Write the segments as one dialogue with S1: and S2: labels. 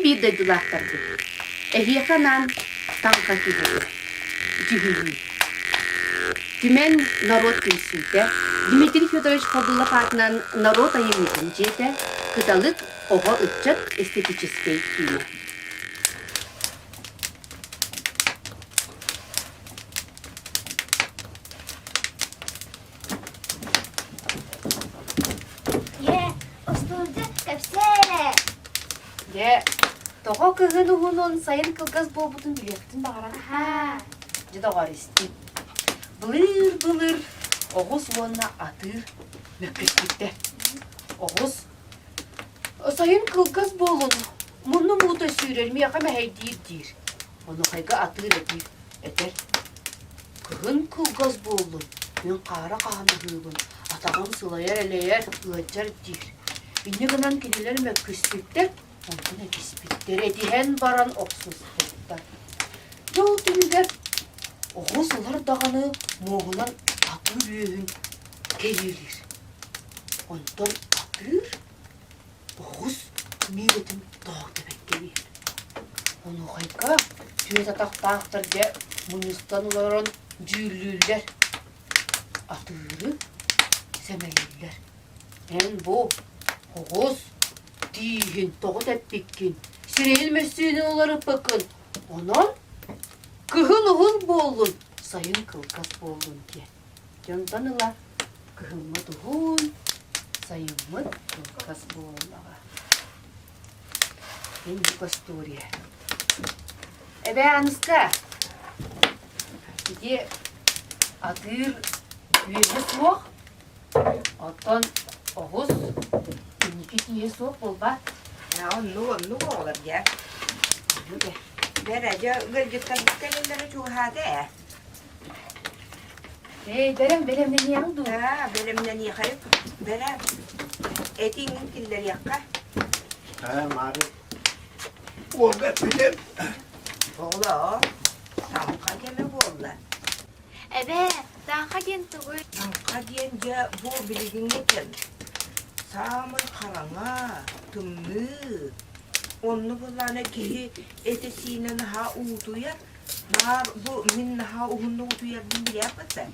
S1: биир дойдулаахтарбыт, эһиэхэ анаан Таҥха киһитэ, дьүһүйүү. Түмэн норуот түмсүүтэ, Дмитрий Федорович Ходулов аатынан норуот айымньытын дьиэтэ, Кыталык оҕо-ыччат эстетическэй киинэ.
S2: Ийээ, остуолга кэпсээ эрэ.
S1: Дьэ, тоҕо кыһын уһунун, сайын кылгас буолбутун билиэхпитин баҕаран.
S2: Аһаа.
S1: Дьэ, доҕоор, истиҥ. Былыыр-былыр оҕус уонна атыыр мөккүспүттэр. Оҕус сайын кылгас буолун, муннум уута сүүрэр, миэхэ мэһэйдиир диир. Онуохайга атыыр этиир, этэр: Кыһын кылгас буоллун, мин хаара хаһан аһыыбын, атаҕым сылайар-элэйэр, ыалдьар диир. Инньэ гынан кинилэр мөккүспүттэр, онтон этиспиттэр, этиһэн баран охсуспуттар. Дьэ ол түмүгэр оҕус ылар даҕаны муоһунан атыыр үөһүн кэйиэлиир. Онтон атыыр Оҕус миирэтин тоҕо тэбэккэ биэр. Онуохайга түөрт атахтаахтар дьэ мунньустан олорон дьүүллүүллэр, атыыры сэмэлииллэр. Эн бу оҕус тииһин тоҕо тэппиккин, сирэйин мөссүөнүн уларыппыккын, онон кыһын уһун буоллун, сайын кылгас буоллун диэн. Дьонтон ыла кыһыммыт уһун, сайыммыт кылгас буоллаҕа. Инник остуоруйа. Эбээ Аныска, ити атыыр үөһэ суох, оттон оҕус инники тииһэ суох буолбат.
S3: Оннук, оннук оҕолор дьэ. Бэрэ, дьэ ыалдьыттарбыт кэлэллэрэ чугаһаата ээ.
S1: Ээ, бэлэм бэлэмнэниэҕиҥ дуу?
S3: Аа, бэлэмнэниэхэ. Бэрэ, этиҥин киллэриэххэ.
S4: Аа, Маары, уолга эппитим.
S3: Оҕолоор, таҥха кэмэ буолла.
S2: Эбээ, таҥха диэн тугуй?
S3: Таҥха диэн дьэ бу билигиҥҥи кэм. Саамай хараҥа, тымныы. Онно буоллаҕына киһи этэ-сиинэ наһаа уутуйар, Наар бу мин наһаа уһуннук утуйарбын билээппит да.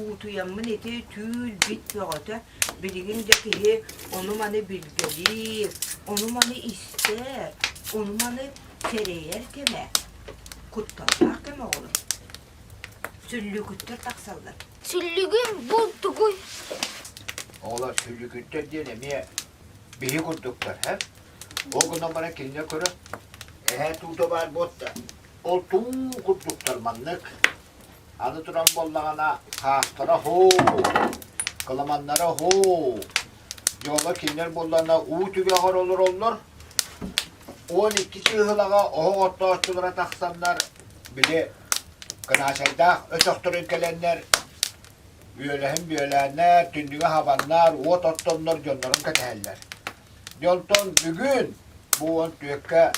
S3: Уутуйаммын ити түүл-бит бөҕөтө. Билигин да киһи ону-маны билгэлиир, ону-маны истэр, ону-маны сэрэйэр кэмэ. Кутталлаах кэм оҕолор. Сүллүүкүттэр тахсаллар.
S2: Сүллүгүн бу тугуй?
S4: Оҕолор сүллүүкүттэр диэн эмиэ биһи курдуктар, һэ? Ол гынан баран кинилэр көрө, эһээ туута баар буотта. Ол туу курдуктар маннык. Аны туран буоллаҕына хаастара һуу, кыламаннара һуу. Дьоло кинилэр буоллаҕына уу түгэҕэр олороллор. 12 чыыһылаҕа оһох оттооччулара тахсаннар, били кынаачайдаах өтөхтөрүн кэлэннэр үөлэһин бүөлээннэр, түннүгэ хабаннар, уот оттоннор дьоннорун кэтэһэллэр. Дьонтон бүгүн бу уон түөккэ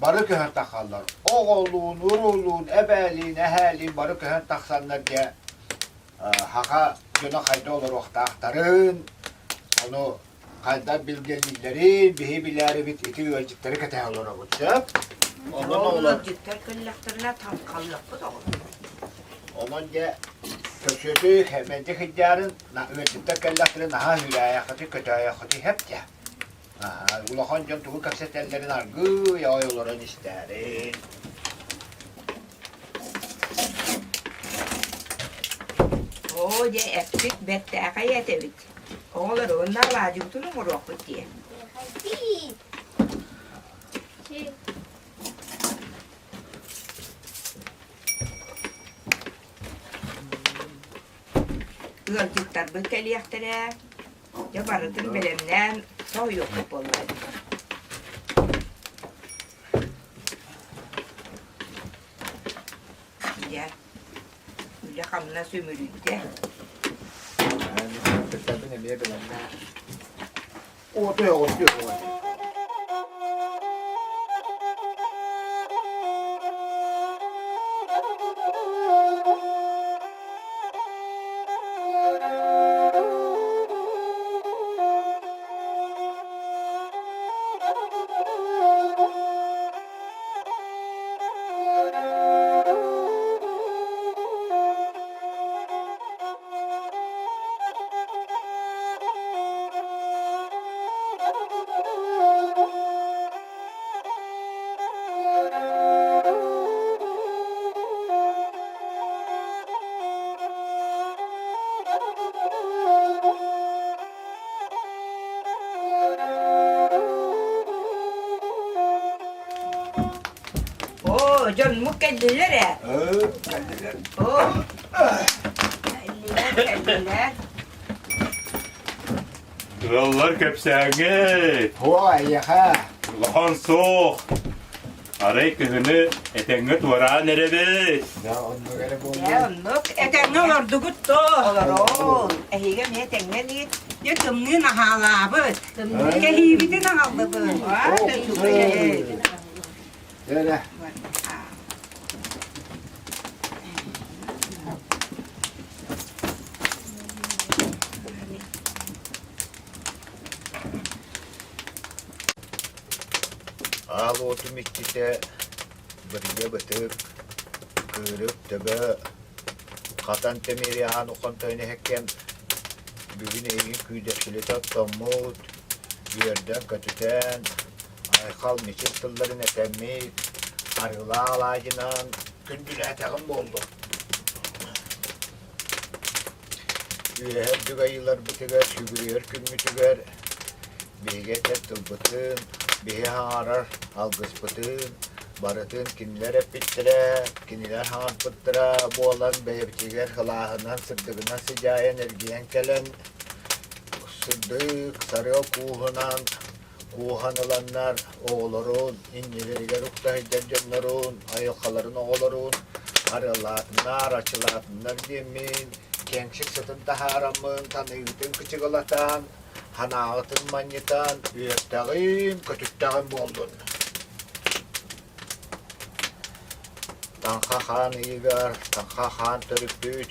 S4: бары көһөн тахаллар. Оҕолуун, уруулуун, эбээлиин, эһээлиин бары көһөн тахсаннар дьэ саха дьоно хайда олоруохтаахтарын, ону хайдах билгэлииллэрин биһи билээрибит ити ыалдьыттары кэтэһэ олоробут сөп. Онон
S3: Ол
S4: оҕолор
S3: ыалдьыттар кэллэхтэринэ таҥхалыахпыт оҕолор.
S4: Онон дьэ көрсүөтү мэлдьи сылдьаарын ыалдьыттар кэллэхтэринэ наһаа үһүрээйэххитий, көтөөйөххүтүй сөп дьэ. Улахан дьон тугу кэпсэтэллэрин аргыый аҕай олорон истээрин.
S3: Оо, дьэ, эппит бэртээхэй эт эбит. Оҕолор уонна алаадьыбытын оҥоруохпут дии. Ыалдьыттарбыт кэлиэхтэрэ, дьэ барытын бэлэмнээн соһуйуохпут буолла Дьэ, үлэ-хамнас үмүрүйдэ.
S4: Эмиэ бэлэмнээх. Уоту оҕустуох
S3: Дьонмут кэллилэр ээ.
S4: Кэллилэр.
S3: Кэллилэр, кэллилэр.
S5: Ыаллар кэпсээҥҥит.
S4: Һуо, эйиэхэ.
S5: Улахан суох. Арай кыһыны этэҥҥэ туораан эрэбит.
S4: Дьэ, оннук эрэ буоллун.
S3: Дьэ, оннук. Этэҥҥэ олордугут доо. Олорон. Эһиги эмиэ этэҥҥэ диир. Дьэ, тымныы наһаалаабыт. Кэһиибитин аҕаллыбыт.
S4: Эрэ. Аал уотум иччитэ бырыйа бытык, кыырык төбө, хатан тимири аан уххан тойон эһэккэм бүгүн эйигин күүдэпчилэтэ оттоммут, үөрдэн-көтүтэн, айхал мичил тылларын этэммит, арыылаах алаадьынан күндүлээтэҕим буоллун. Үөһэ үрдүк айыыларбытыгар сүгүрүйэр күммүтүгэр биһиги этэр тылбытын, биһи хаҥарар алгыспытын барытын кинилэр эппиттэрэ, кинилэр хаҥарбыттара буолан бэйэбитигэр сылааһынан, сырдыгынан сыдьаайан эргийэн кэлэн сырдык сарыал кууһунан кууһан ыланнар оҕолорун, иннилэригэр укта сылдьар дьоннорун, айылҕаларын оҕолорун арыаллаатыннар, ачылаатыннар диэммин, киэҥсик сытын таһаараммын, таныыбытын кычыгылатан, ханаабытын манньытан, үөртэҕим, көтүттэҕим буоллун. Таҥха хаан ыйыгар, таҥха хаан төрүппүт,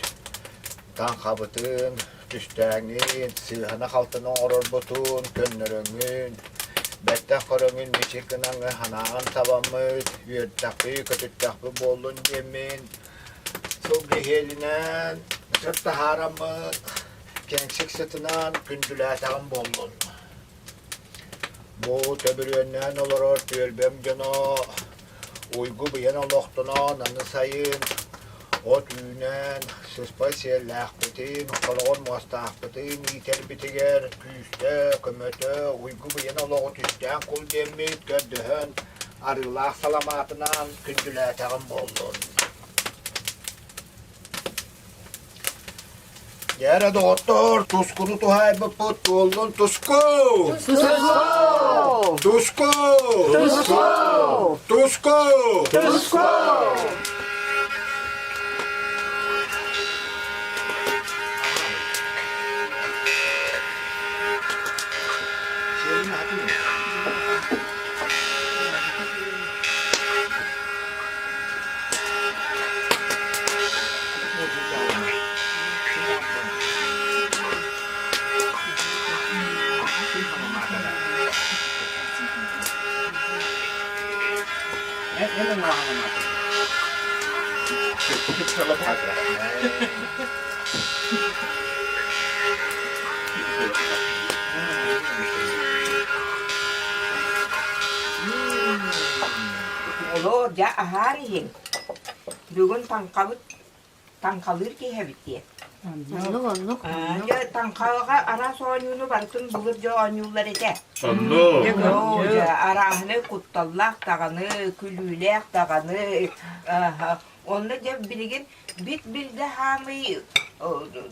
S4: таҥхабытын, түстээҥҥин, сыыһаны-халтыны оҥорорбутун көннөрөҥҥүн, бэттэх көрөҥҥүн мичик гынаҥҥын санааҕын табаммыт, үөрдэхпит-көтүттэхпит буоллун диэммин, сылгы иһиэлинэн сыт таһаараммыт, кэҥсик сытынан күндүлээтэҕим буоллун. Бу төбүрүөннээн олорор түөлбэм дьоно уйгу-быйан олохтонон аны сайын от үүнэн, сыспай сиэллээхпитин, хороҕор муостаахпытын иитэрбитигэр күүстэ, көмөтө, уйгу-быйан олоҕу түстээн кул диэммит көрдөһөн арыылаах саламаатынан күндүлээтэҕим буоллун. Дьэ эрэ, доҕоттоор, тускуну туһаайбыппыт туоллун туску!
S3: Туску!
S4: Туску!
S3: Туску!
S4: Туску!
S3: Туску! Олор дьэ аһаан иһиҥ. Бүгүн таҥхабыт таҥхалыыр киһи эбит диэн.
S1: Оннук, оннук.
S3: Дьэ таҥхаҕа араас оонньууну барытын былыр дьэ оонньууллар этэ.
S5: Оннук.
S3: Дьэ арааһыны кутталлаах даҕаны, күлүүлээх даҕаны. Онно дьэ билигин бит билгэ хаамый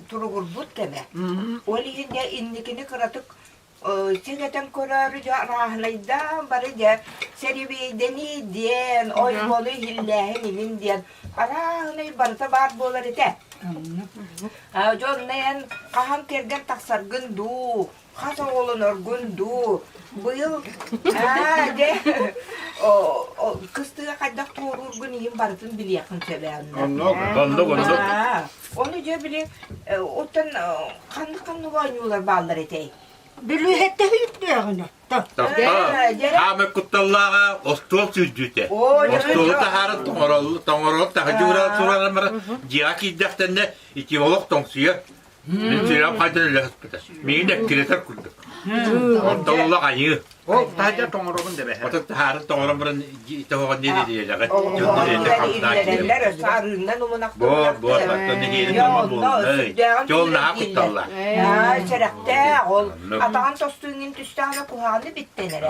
S3: туругурбут кэмэ. Ол иһин дьэ инникини кыратык Сигэтэн көрөөрү дьэ арааһынайдаан бары дьэ сэрэбиэйдэнии диэн, ойбону иһиллээһин иҥин диэн арааһынай барыта баар буолар этэ. Дьонно эн хаһан кэргэн тахсаргын дуу, хас оҕолоноргун дуу, быйыл аа дьэ кыстыга хайдах туоруургун иһин барытын билиэххин сөп ээ онно.
S5: Оннук, оннук, оннук.
S3: Ону дьэ били оттон ханнык-ханнык оонньуулар бааллар этэй?
S6: Бүлүүһэттэ үүттээҕинэ.
S5: Хаамы кутталлааҕа остуол сүүрдүүтэ. Остуолу таһааран тоҥороллор, тоҥороллор, таһырдьа уран туран баран дьиэҕэ киирдэхтэринэ ити олох тоҥсуйар. Мин сүрэҕим хайдан үлэһиппитэ. Миигин эккирэтэр курдук. Онтон улах айыы.
S4: Ол таһырдьа тоҥоробун да бэһэ.
S5: Отут таһаарын тоҥорон баран тоһоҕон диэри
S3: Иллэрэллэр өссө арыыннан
S5: Буор, буор, оттон нэһиэлэ турума буоллай. Дьол наһаа кутталла.
S3: Сэрэхтээх ол атаҕын тостуҥҥун түстэҕинэ куһаҕаны биттэн эрэ.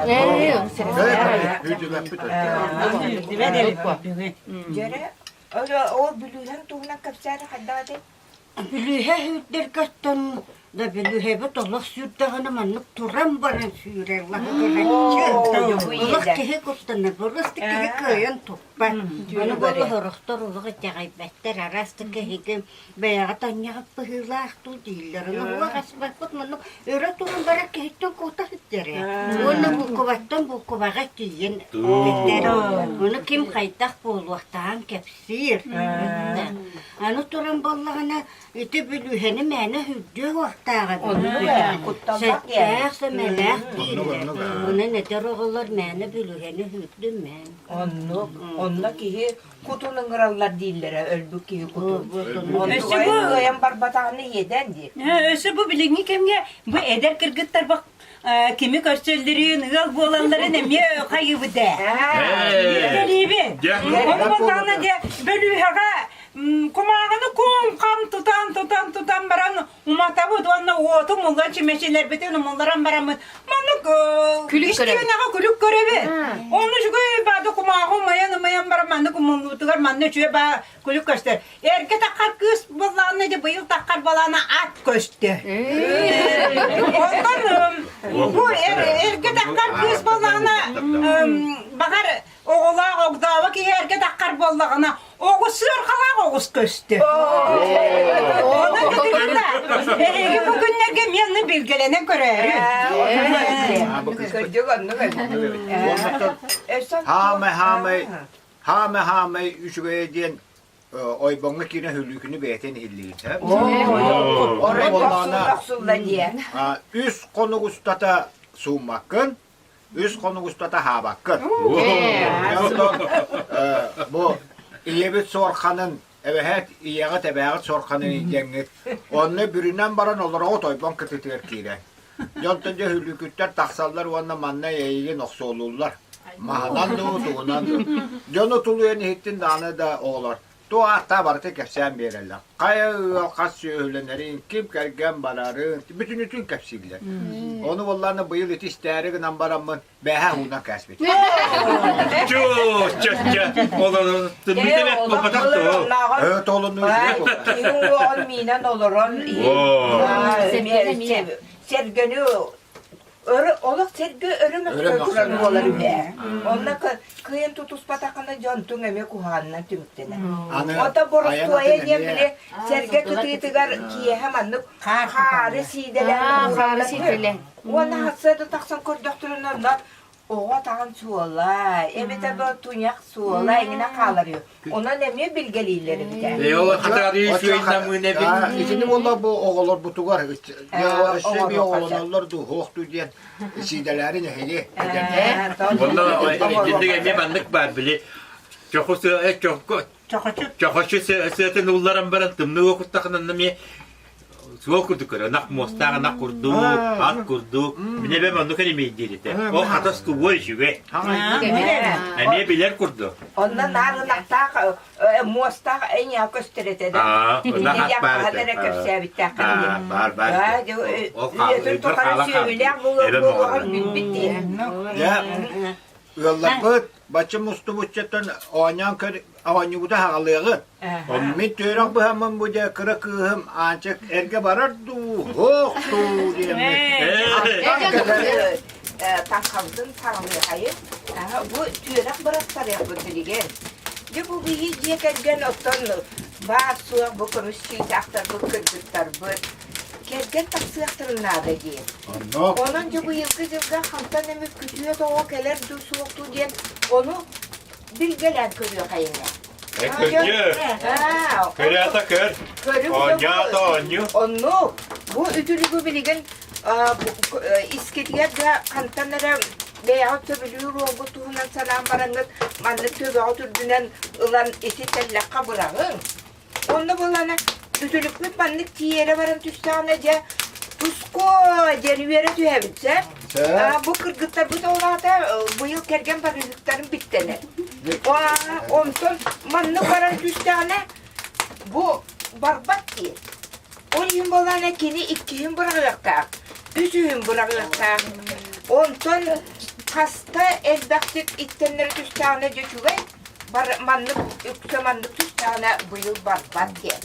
S3: Дьэрэ, ол бүлүүһэн туһунан кэпсээри хайдах этэй?
S6: Бүлүүһэ сүүрдэргэ оттон да бүлүүһэбит олох сүүрдэҕинэ маннык туран баран сүүрэр лаһыгыраччы. Олох киһи куттанар, просто киһи кыайан туппат. Аны буолла сорохтор олох итэҕэйбэттэр, араас да киһиги бэйэҕэ таҥньаҕыт быһыылаах дуу дииллэр. Ону олох аспаппыт маннык өрө туран барар киһиттэн куота сылдьар ээ. Уонна буукубаттан буукубаҕа тиийэн этэр. Ону ким хайдах буолуохтааҕын кэпсиир. Сиир. Аны туран буоллаҕына, ити бүлүүһэни мээнэ үрдүө уохтааҕа Сэттээх, сэмэлээх дииллэр. Онон эдэр оҕолор мээнэ бүлүүһэни үрдүмэҥ.
S3: Оннук. Онно киһи кутун ыҥыраллар дииллэрэ, өлбүт киһи кутун.
S7: Өссө бу
S3: кыайан барбатаҕына иэдээн диир.
S7: Өссө бу билиҥҥи кэмҥэ бу эдэр кыргыттар кими көрсөллөрүн, ыал буолалларын эмиэ хайыыбыт ээ. Кэлиибин. Ону буоллаҕына дьэ бөлүүһэҕэ кумааҕыны куум-хам тутан тутан тутан баран уматабыт уонна уоту умуллан чүмэчилэрбитин умулларан бараммыт маннык истиэнэҕэ күлүк көрөбүт. Онно үчүгэй баады кумааҕы умайан умайан баран маннык умуллуутугар манна үчүгэй баа күлүк көстөр. Эргэ таххар кыыс буоллаҕына дьэ быйыл таххар балаана ат көстө. Онтон бу эргэ таххар кыыс буоллаҕына баҕар оҕолоох огдообо киһи эргэ таххар буоллаҕына оҕус сыарҕалаах оҕус көстө. Онон да эһиги бу күннэргэ эмиэ билгэлэнэн көрөөрү.
S3: Кырдьык оннук
S4: Хаамай хаамай Хаамай-хаамай үчүгэйэ диэн ойбоҥҥо киирэн хүлүүкүнү бэйэтин иһиллиир.
S3: Охсулла диэ.
S4: Үс хонук устата сууммаккын, үс хонук устата хаабаккын. Бу ийэбит суорханын эбэһээт ийэҕит эбээҕит суорханын диэҥҥит онно бүрүнэн баран олороҕут ойбон кытытыгар киирэн. Дьонтон дьэ хүлүүкүттэр тахсаллар уонна манна эйигин охсуолууллар. Маһынан дуу, тугунан дуу. Дьону тулуйан иһиттин даҕаны да оҕолор туох ааттаах барыта кэпсээн биэрэллэр. Хайа ыал хас сүөһүлэнэрин, ким кэргэн барарын бүтүнүтүн кэпсииллэр. Ону буоллаҕына быйыл ити истээри гынан бараммын бээһэ уунан кээспит.
S5: Чуу, чэ-чэ, олорон тымныыта бэрт буолбатах дуо?
S4: Ээ, толунуу
S3: Киһи уҥуоҕун миинэн олорон сэргэни өрө олох сэргэ өрө мөхсө турар буолар үһэ. Онно кыайан тутуспатаххына дьонтуҥ эмиэ куһаҕанынан түмүктэнэр. Ото боростуойа диэн били сэргэ кытыытыгар киэһэ маннык хаары сиидэлээн Уонна сарсыарда тахсан көрдөхтөрүнэ онно оҕо атаҕын суола, эбэтэр бу туйах суола эҥинэ хаалар үһү. Онон эмиэ билгэлииллэр эбит ээ.
S5: Ээ, ол хатаары үчүгэй намыын эбит.
S4: Итини буолла бу оҕолорбутугар өссө эмиэ оҕолоноллор дуу, суох дуу диэн сиидэлээри нэһили.
S5: Онно итинник эмиэ маннык баар били чоху чоху чохочу сыатын улларан баран тымныы уокуттахына эмиэ суол курдук көрө ынах муостаах ынах курдук ат курдук мин эбэм оннук эримейдиир этэ ол хатас тубуой үчүгэй эмиэ билэр курдук
S3: онно наар ынахтаах муостаах эйиэхэ көстөр этэ да
S5: ынах ат баар
S3: этэ эрэ кэпсээбиттээх
S5: баар баар
S3: ол үйэтин тухары сүөһүлээх буолуоҕун билбит дии
S4: Ыалларбыт бачча мустубуччаттан оонньоон көр оонньуубута хаҕалыаҕыт. Мин түөрэх быһаммын бу дьэ кыра кыыһым Аанчык эргэ барар дуу, суох дуу диэммит.
S3: Таҥхабытын саҕалыахайын. Бу түөрэх бырахтарыахпыт билигин. Дьэ бу биһи дьиэ кэргэн оттон баар суох бу көмүс чыычаахтарбыт кыргыттарбыт кэргэн тахсыахтарын наада дии. Онон дьэ быйылгы дьылга хантан эмит күтүөт оҕо кэлэр дуу суох дуу диэн ону билгэлээн көрүөхайыҥа.
S5: Көрдүө. Көрөөтө көр. Оонньоото оонньуу.
S3: Оннук. Бу үтүлүгү билигин искитигэр да хантан эрэ бэйэҕит сөбүлүүр уолгут туһунан санаан бараҥҥыт маннык төбөҕүт үрдүнэн ылан ити тэллэххэ быраҕыҥ. Онно буоллаҕына. Үтүлүкпүт маннык тиэрэ баран түстэҕинэ дьэ туску диэн үөрэ түһэбит сөп. Бу кыргыттарбыт ол аата быйыл кэргэн барыһыктарын биттэнэр. Онтон маннык баран түстэҕинэ бу барбат дии. Ол иһин буоллаҕына кини иккиһин быраҕыахтаах, үсүһүн быраҕыахтаах. Онтон хаста элбэхтик иттэннэрэ түстэҕинэ дьэ үчүгэй, бар, маннык үксэ маннык түстэҕинэ быйыл барбат диэн.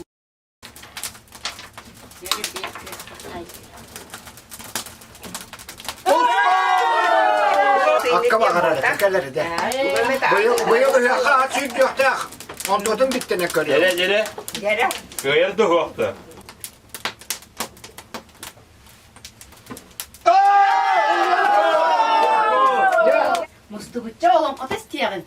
S4: Акка баҕарар кэлэр дэ. Быйыл быйыл ыһыахха ат сүүрдүөхтээх. Онтуотун биттэнэ көрүө.
S5: Дьэрэ дьэрэ.
S3: Дьэрэ.
S5: Кыайар дуһуохта.
S1: Мустубучча олоҥхото истиэҕиҥ.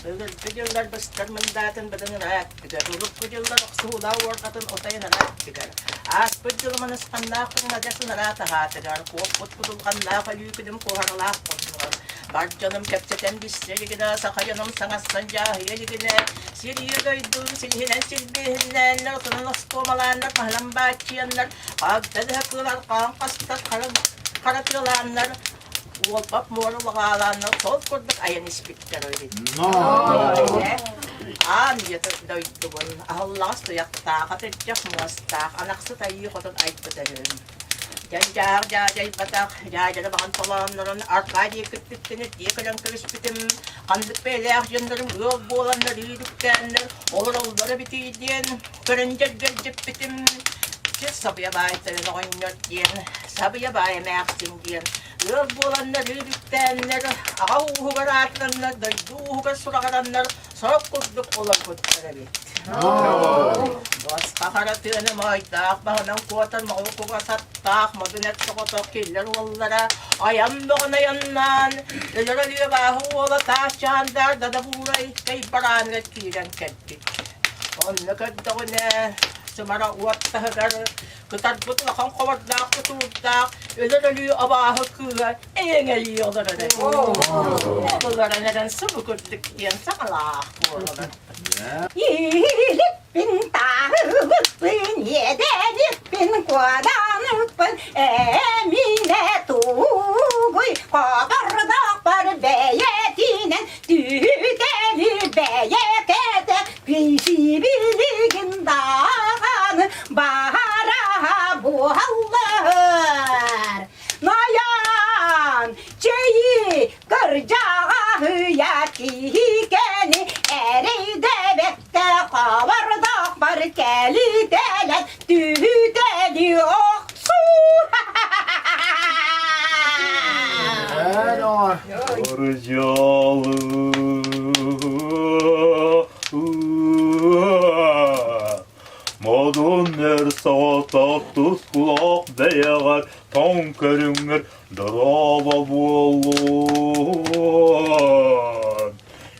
S8: Былыргы дьыллар быстар мындаатын быдан ырааттыгар, урукку дьыллар охсуһуулаах уорҕатын отайын ырааттыгар, ааспыт дьыл манысханнаах куҥадьас ынараат аһаатыгар, куоппут кудулҕаннаах өлүү күнүм куһаралаах хоннугар, бар дьонум кэпсэтэн билсэ илигинэ, саха дьонум саҥастан дьааһыйа илигинэ, сир ийэ дойдум силиһинэн силбиэһиннээннэр, отунан оскуомалааннар, маһынан бааччыйаннар, хагда кыыл арҕаан хастар, хара хара тыалааннар, уолбап муора лаҕаалааннар сол курдук айан испиттэр эбит. Аан үйэ дойдубун аһыллаҕас туйахтаах, атырдьах муостаах, анахсыт айыы хотун айбыт өһүм. Дьанжаар дьаадьайбатах, дьаадьаны баҕан толооннорун арҕаа диэки кыттыктын ирдии кэлэн кэбиспитим. Ханнык бэйэлээх дьоннорум ыал буоланнар үүрүктээннэр олороллор эбитий диэн көрөн дьэргэлдьиппитим. Сир сабыйа баай тойон оҕонньор диэн, сабыйа баай эмээхсин диэн ыал буоланнар үүрүктээннэр, аҕа ууһугар аатыраннар, дойду ууһугар сураҕыраннар сорох курдук олорбуттар эбит. Босхо хара тыаны моойдоох баһынан куотар моҕол кугас аттаах модун эт соҕотох киллэр уоллара айан бөҕөн айаннаан өлөр өлүө бааһы уола таас чаандаар дада буурай кэй барааныгар киирэн кэлбит. Онно көрдөҕүнэ сымара уот таһыгар кытарбыт улахан хобордоох тутуурдаах өлөр өлүү абааһы кыыһа эйэҥэлии олорор эбит. Олорон эрэн субу курдук диэн саҥалаах буолалар.
S6: Иилиппин, тааһылыппын, иэдэниппин, куоданыппын, эминэ тугуй, хобордоохпор бэйэтинэн түһүтэни бэйэкэтэ писибилигин даҕаны баһараһа буоллар. Ноян, чэйи кырдьаҕаһыйа киһикэни эрэйдэбэккэ хабардахпар кэлитэлэн түһүтэли охсуу.
S5: Модун эр соҕотох тускулаах бэйэҕэр тоҥ көрүҥҥэр дорообо буоллун.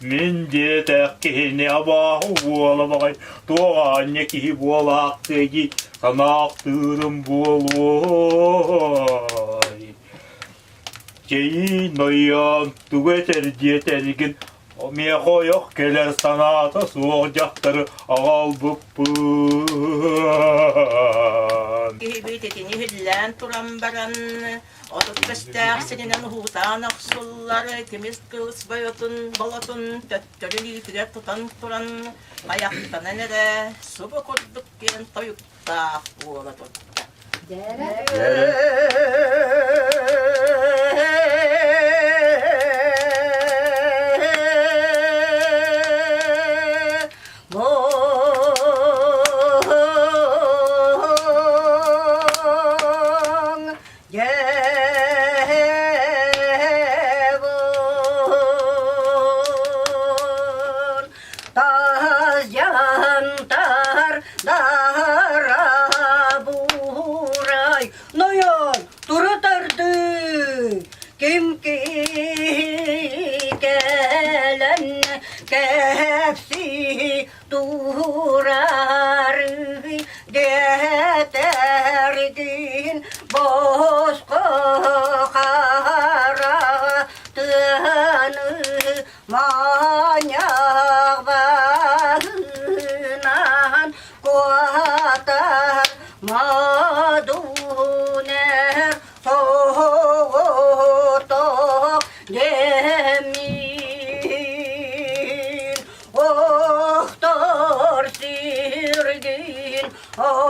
S5: Мин диэтэх киһини абааһы уола баҕай туох аанньа киһи буолаахтыай дии санаахтыырым буолуой. Чэйи нойоон тугу этэр диэтэргин Миэхэ ойох кэлэр санаата суох дьахтары аҕалбыппын.
S8: Киһибит итини иһиллээн туран баран, 30 көстөөх сиринэн уһуутаан охсуллар тимир кылыс бойотун болотун төттөрү илиитигэр тутан туран айахтанан эрэ субу курдук диэн тойуктаах буола турда.
S6: Дарабурай, нойон, тура тардыы, ким кэлэн кэпсии турарыы дэтэргин босхо хара тыаны маньяк баһынан.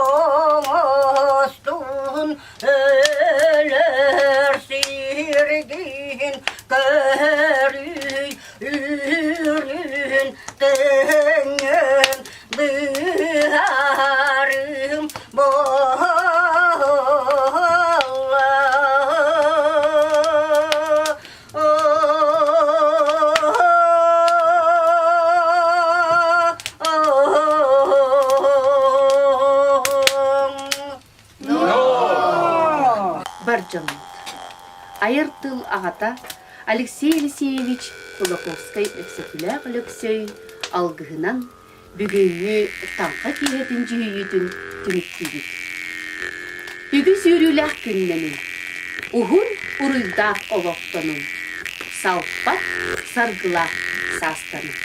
S6: Оҥостун өлөр сиргин көрүй үрүн тыҥын быһаарым буолла.
S1: Бар дьоммут. Айар тыл аҕата Алексей Елисеевич Кулаковскай-Өксөкүлээх Өлөксөй алгыһынан бүгүҥҥү Таҥха киэһэтин дьүһүйүүтүн түмүктүүбүт. Үгүс үөрүүлээх күннэнин, уһун уруйдаах олохтонун, салпат саргылаах саастанын.